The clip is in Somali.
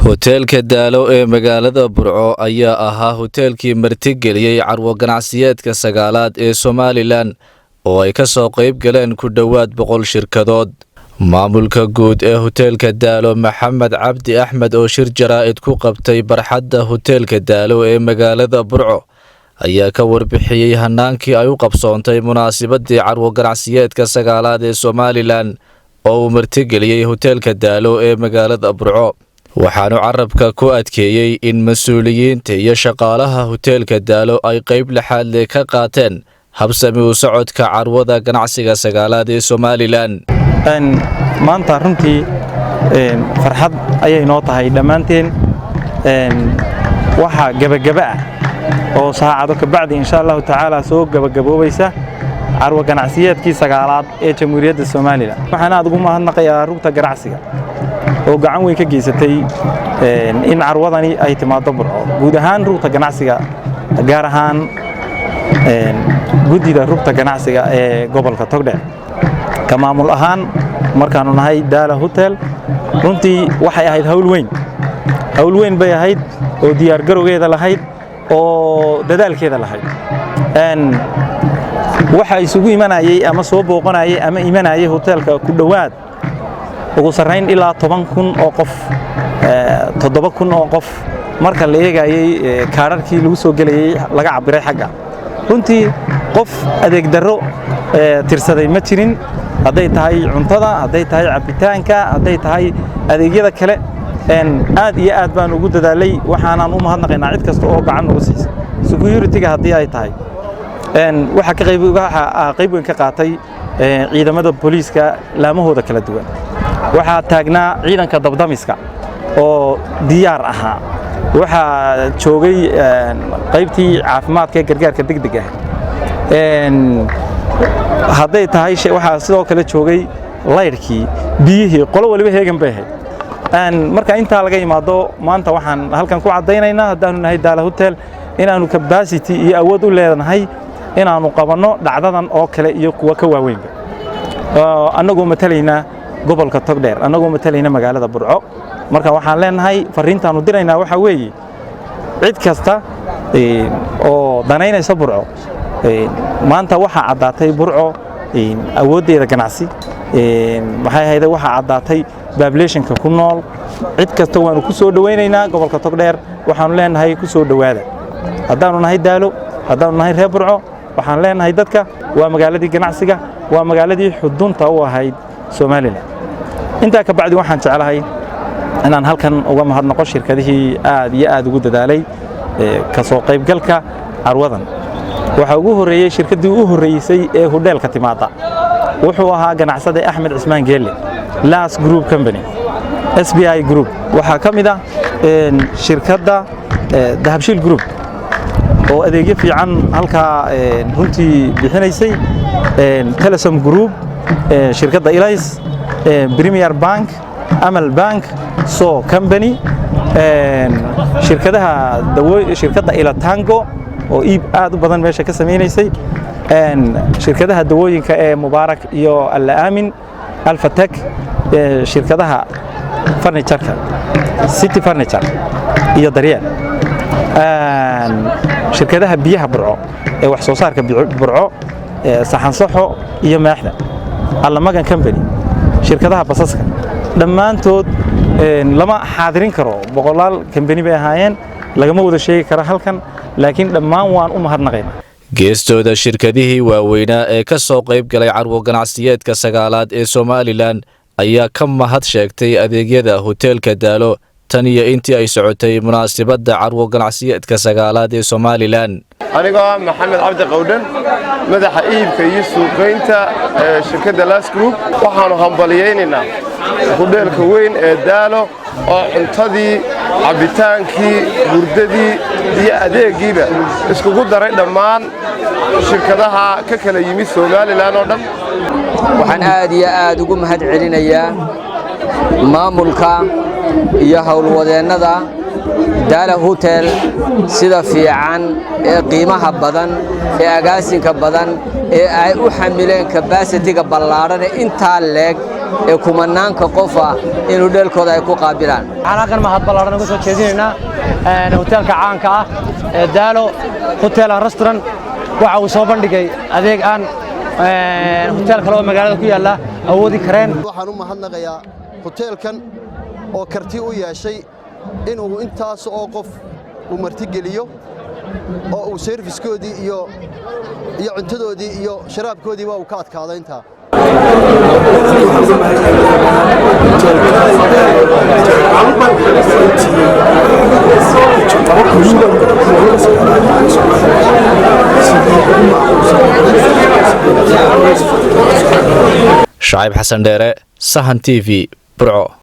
Hoteelka Daalo ee magaalada Burco ayaa ahaa hoteelkii martigeliyey carwo ganacsiyeedka sagaalaad ee Somalilan oo ay ka soo qayb galeen ku dhowaad 100 shirkadood. Maamulka guud ee hoteelka Daalo, Maxamed Cabdi Axmed, oo shir jaraa'id ku qabtay barxadda hoteelka Daalo ee magaalada Burco, ayaa ka warbixiyey hanaankii ay u qabsoontay munaasabadii carwo ganacsiyeedka sagaalaad ee Somalilan oo uu martigeliyey hoteelka Daalo ee magaalada Burco. Waxaanu carabka ku adkeeyey in mas-uuliyiinta iyo shaqaalaha hoteelka Daalo ay qayb lixaad leh ka qaateen habsami u socodka carwada ganacsiga sagaalaad ee Somalilan. Maanta runtii farxad ayay noo tahay dhammaanteen. Waxaa gebagaba ah oo saacado kabacdi, insha Allahu tacaala, soo gebagaboobaysa carwo ganacsiyeedkii sagaalaad ee Jamhuuriyadda Somalilan. Waxaan aad ugu mahadnaqayaa rugta ganacsiga oo gacan weyn ka geysatay in carwadani ay timaado Burco. Guud ahaan rugta ganacsiga, gaar ahaan guddida rugta ganacsiga ee gobolka Togdheer. Ka maamul ahaan, markaannu nahay Daala Hotel, runtii waxay ahayd hawl weyn. Hawl weyn bay ahayd oo diyaargarowgeeda lahayd oo dadaalkeeda lahayd. Waxa isugu imanayey ama soo booqanayay ama imanayay hoteelka ku dhowaad ugu sarrayn ilaa 10,000 oo qof, 7,000 oo qof, marka la eegayey kaadharkii lagu soo gelayey laga cabbiray xagga. Runtii qof adeeg darro tirsaday ma jirin, hadday tahay cuntada, hadday tahay cabbitaanka, hadday tahay adeegyada kale. Aad iyo aad baan ugu dadaalay. Waxaanaan u mahadnaqaynaa cid kasta oo gacan uga siisa. Security-ga haddii ay tahay, waxaa ka qayb waxaa qayb weyn ka qaatay ciidamada booliiska laamahooda kala duwan. Waxaa taagnaa ciidanka dabdamiska oo diyaar ahaa. Waxaa joogay qaybtii caafimaadka ee gargaarka degdeg ah hadday tahay. Waxaa sidoo kale joogay laydhkii, biyihii, qolo waliba heegan bay ahayd. Marka intaa laga yimaado, maanta waxaan halkan ku caddaynaynaa, haddaanu nahay Daala Hotel, inaannu capacity iyo awood u leenahay inaannu qabanno dhacdadan oo kale iyo kuwa ka waaweynba, annagoo matalaynaa gobolka Togdheer, annagoo matalayna magaalada Burco. Marka waxaan leenahay, farriintaannu diraynaa waxaa weeye: cid kasta oo danaynaysa Burco, maanta waxaa caddaatay Burco awooddeeda ganacsi. Maxay ahayde, waxaa caddaatay populationka ku nool. Cid kasta waanu ku soo dhowaynaynaa gobolka Togdheer. Waxaanu leenahay ku soo dhowaada. Haddaanu nahay Daalo, haddaanu nahay reer Burco, waxaan leenahay dadka waa magaaladii ganacsiga, waa magaaladii xudunta u ahayd Somalilan. Intaa ka bacdi, waxaan jeclahay inaan halkan uga mahadnaqo shirkadihii aad iyo aad ugu dadaalay ka soo qaybgalka carwadan. Waxaa ugu horreeyey, shirkaddii u horreysay ee hudheelka timaadda wuxuu ahaa ganacsade Axmed Cismaan Geelle, Las Group Company, SBI Group. Waxaa ka mid ah shirkadda Dahabshiil Group oo adeegyo fiican halkaa runtii bixinaysay, Telesom Group, shirkadda Ilays, Premier Bank, Amal Bank, So Company, shirkadaha, shirkadda Ilatango oo iib aad u badan meesha ka samaynaysay, shirkadaha dawooyinka ee Mubaarak iyo Alla Aamin, Alfatek, shirkadaha furnitureka, City Furniture iyo Daryeel, shirkadaha biyaha Burco ee wax soo saarka Burco, Saxansaxo iyo Maaxda, Allamagan Company, shirkadaha basaska. Dhammaantood lama xaadirin karo, boqolaal kambani bay ahaayeen, lagama wada sheegi karo halkan, laakiin dhammaan waan u mahadnaqaynaa. Geestooda, shirkadihii waaweynaa ee ka soo qayb galay carwo ganacsiyeedka sagaalaad ee Somalilan ayaa ka mahad sheegtay adeegyada hoteelka Daalo tan iyo intii ay socotay munaasabadda carwo ganacsiyeedka sagaalaad ee Somalilan. Anigoo ah Maxamed Cabdi Qowdhan, madaxa iibka iyo suuqaynta ee shirkadda Las Group, waxaannu hambaliyaynaynaa hudheelka weyn ee Daalo oo cuntadii, cabbitaankii, hurdadii iyo adeeggiiba iskugu daray dhammaan shirkadaha ka kala yimid Somalilan oo dhan. Waxaan aad iyo aad ugu mahad celinayaa maamulka iyo howlwadeennada Daala Hotel sida fiican ee qiimaha badan ee agaasinka badan ee ay u xamileen capacity-ga ballaadhan ee intaa leeg. Ee kumanaanka qof ah in hudheelkooda ay ku qaabilaan. Waxaan halkan mahad ballaaran uga soo jeedinaynaa hoteelka caanka ah ee Daalo Hotel and Restaurant. Waxa uu soo bandhigay adeeg aan hotel kale oo magaalada ku yaalla awoodi kareen. Waxaan u mahadnaqayaa hoteelkan oo karti u yeeshay inuu intaas oo qof uu martigeliyo oo uu service-koodii iyo cuntadoodii iyo sharaabkoodiiba uu ka adkaado intaa. Shacayb Xasan Dheere, Sahan TV, Burco.